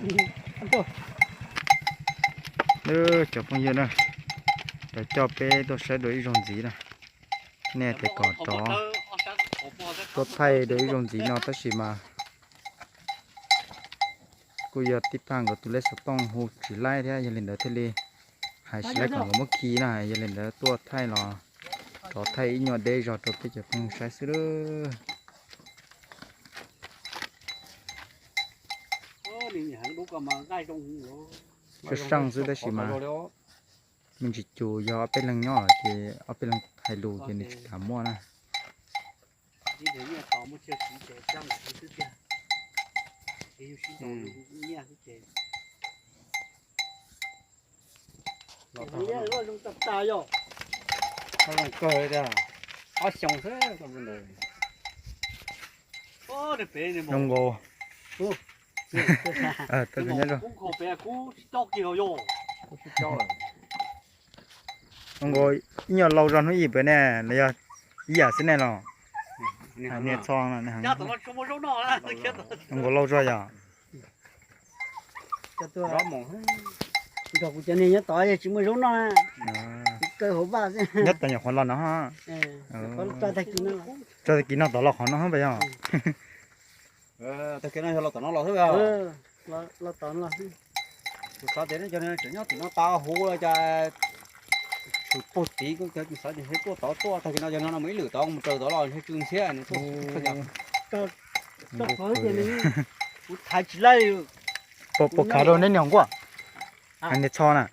Cov phooj ywg na, rov coj peb tuaj saib dua ib zaug ntxiv na. Nej tias kom rov tuaj thaij dua ib zaug ntxiv no tab sis mas kuj yog tib pab nkawd tus lej xov tooj hu tsis laib thiab, yog li ntawd thiaj li hais tsis laib kom nkawd muab khi na, yog li ntawd tuaj thaij los rov thaij ib nyuag deb zog rau peb cov phooj ywg saib xwb lawm. Sab seej xwb tab sis mas me ntsis cus yog ob peb leeg nyob ces ob peb leeg hais lus ces nws tsis kam muaj na. Zoo kawg li tiag, ob xyoos xwb. Zoo nkaus. Zoo nkaus ib nyuag lau zog hnub ib pem ne los yog ib yam xwb ne los? Niag txho zoo nkaus lau zog yom. Nrog kuv cov niag nyob tod tsis muaj zaub noj na. Kaw hauv vaj xwb. Nyob tod nyuam qhuav los no. Tso tag kis no tod los qhov no pas yog. Tag kis no yog los tom no los xwb. Los tom no los xwb. Kuv xav tias nej cov tseem nyob tim no tas huv los cas tshwm puag tid, kuv xav tias tuaj tod tuaj tag kis no cov no mus ib lwm tod mus raws tod los ntshe tsw ntxhiab nws tuaj. Kuv thaiv tsis laij li. Puas khav rau neb niag nquaj? Niag txho na.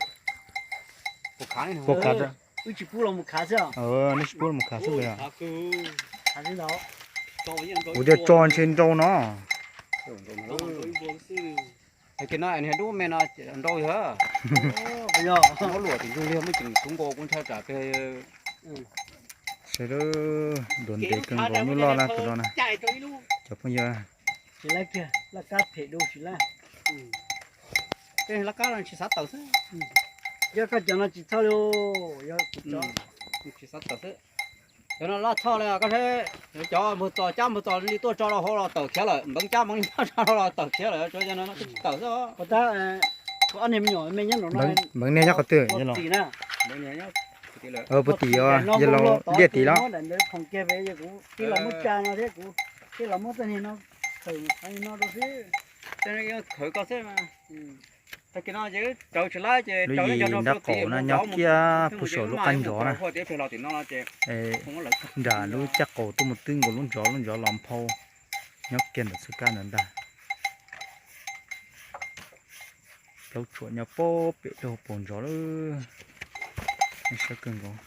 Puas khav? Wb tsis pub los mus khav xwb. Neb tsis pub los mus khav xwb los yog? Kuv tias tso ntshe nrau no. Tag kis no niag dub me no nrau yog. Muab luam tim ntug liag muab ceem txhuv nkaus kuv ntshai tsam peg. Sawv daws, duav ntev kawg nkaus, nyuj loj na tus no na. Cov phooj ywg, laj kab phem dua tsis laj. Laj kab no tsis xav tawm xwb. Yog koj cov no tsis txhawj li, yog kuv cov tsis xav tawm xwb. Cov no laj txhoj li koj saib, cov npawg Txos cab npawg Txos li tuaj tso rau hauv los tawm khiav lawm, npeev cab npeev li tuaj tso rau los tawm khiav lawm, cov no tsis tawm xwb. Npeev niag nyob qhov twg? Puag tim, yog laus liaj tim los? Lub yim nrab qaum no nyob kiag puag saum lub qab ntsov na. Nram lub caj qaum tuaj mus twb nkaus lub ntsov, lub ntsov los nphau nyob kiag ntawm xwb kab ntawd ntag. Plaub tsuam nyob pob pem rau hauv paus ntsov lawm. Saib kawg nkaus.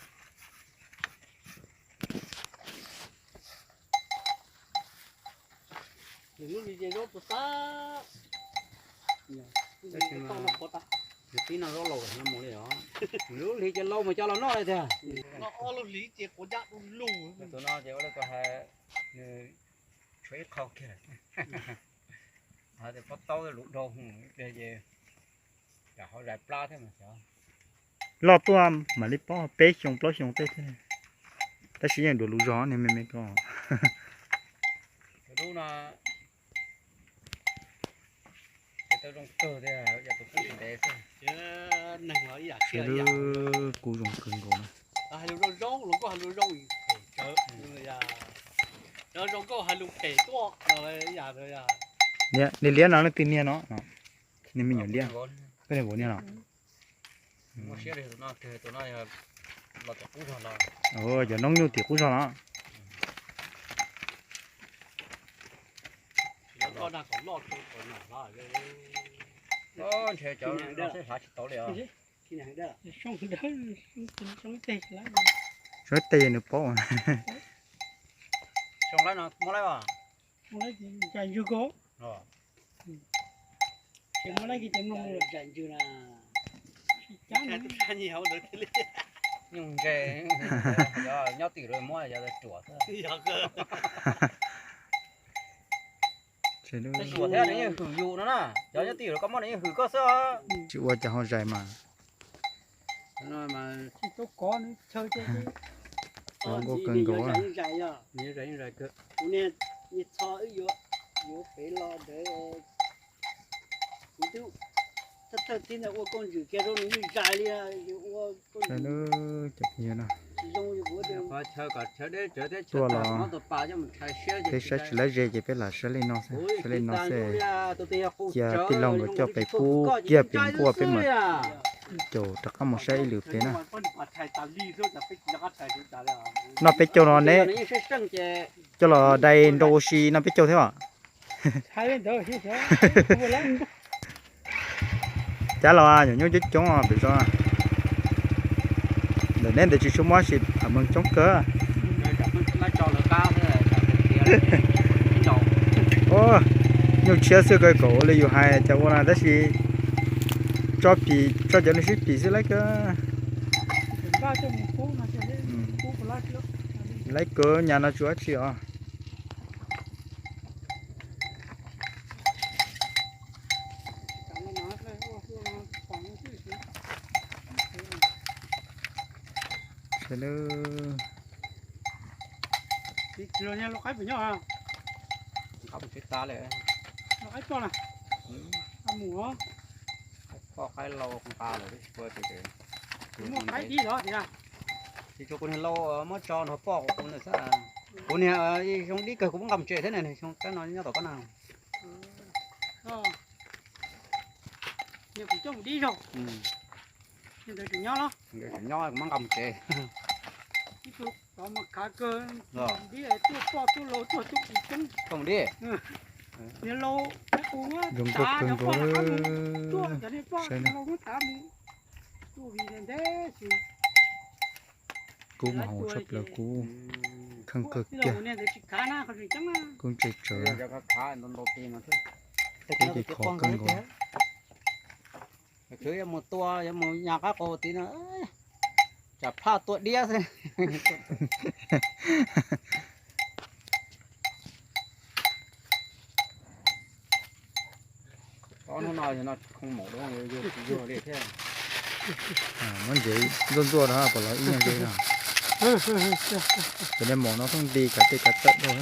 Nws tib no zaub laus no mus li os. Nws lub hlis ces laus mus coj los noj li tiag. Tus no ces ua li ko hais, nws tshuav ib qho kiag. Hais tias pob taub luv dhau hwv ces, ces hauv zais plab thiab mas xyov. Loj tuaj mam li paub peb xyoo plaub xyoo tej thiab, tab sis yeej duav luv zog niag me me ko. Lub no ces tau zoo kawg thiab, yog tus kub ntev xwb. Sawv daws, kub zoo kawg nkaus na. Niag liab no leej twg niag no? Niag me nyuam liab, koj niag vauv niag los? Cov noob nyuj tim qub zog los. Ntshe cov no seb hlav tsis tau li os. Soo ib teg nws paub. Soo laib no muab laib os. Nyuj ntse, nyob tim lawv muab yog ruam xwb. Ruam thiab nws yeej hwm yus no na, cov nyob tim lawv koj muab nws yeej hwm koj xwb. Tsis ua cas ho zais mas. Zoo nkauj kawg nkaus. Saib lub cov phooj ywg no. Tuaj los peb saib tsis laib ze ces peb lam saib li no xwb, saib li no xwb. Cia tij laug nkawd coj pem pub kiag pem nkuaj peb mam caum rov qab mus saib ib lwm pem na. Noj peb caug no ne, coj los dai nrau ua si noj peb caug thiab os. Cas los nyuam nyuj coob coob pem zos. Ntawm neb ntawd tsis tshua muaj sim meej coob kawg. Nyuj tshiab xwb kawg, kom ua li yus hais cas ua na, tab sis tso pim, tso cov nws sib pim xwb laib kawg. Laib kawg, nyaj no tsis ua dab tsi os. Tsis tshua, kuv niag lau muab tso nrog poj kuv na xwb. Kuv niag zoo dib kawg kuv muab nqa mus tsev thiab na, zoo kab no nyob tom koj na. Nyob kuv muab nqa mus tsev. Zoo nkauj kawg nkaus. Saib na. Kub mas haum tshaj plaws, kub kheej kawg kiag, kub ntse tsawv, kub ces khov kawg nkaus. Yuav mus tua, yuav mus nyas qab qus tid no, tsam plaj tua diab xwb. Ob hnub no yog no khoo maum, yog li thiab. Muab ntsev ntxuaj ntxuaj no puas los ib nyuag ze no. Ces nej maum no pheej nti kav tej kav tawm dhau.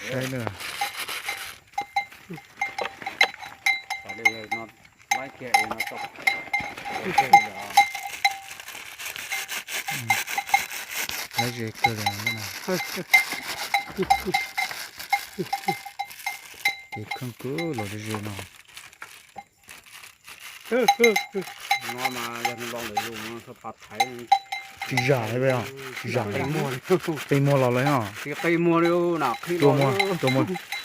Saib na. Laib ze kawg li na. Ces kheej kawg los ze ze no. Tsis zam li os, tsis zam li. Qi muag los lawm os.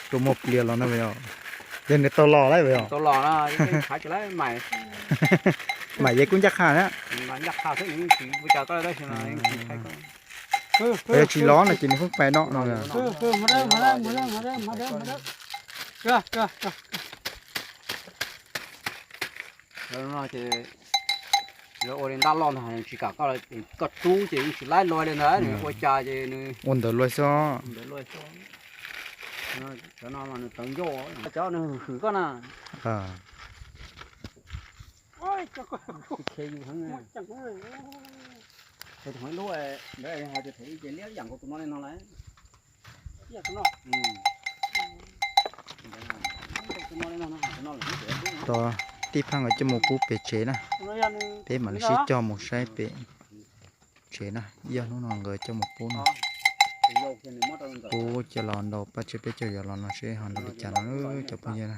Rua muag plias los na os. Yog nws tau los lawm os. Mas yog kub ncaj qha na. Yog tsis los no ces nws pheej pais no no. Lawv ua li ntab loj ntag, tsis kam koj, koj rub ces yeej tsis laib luag li ntawd, nws ua cas ces nws ua ntawd luag xwb. Cov no mas nws tawv ncauj, cov nws hwm koj na. Tus lub ntawd hais tias thaum ib ce liab yam nkaus tus no li no lawm. Tos tij Phaj nkawd coj mus pub pem tsev na, peb mam li sib coj mus saib pem tsev na, ib ob hnub no nkawd coj mus pub no. Pub coj los nrau paj tseg peb coj yuav los no seb ho nrau li cas no cov phooj ywg na.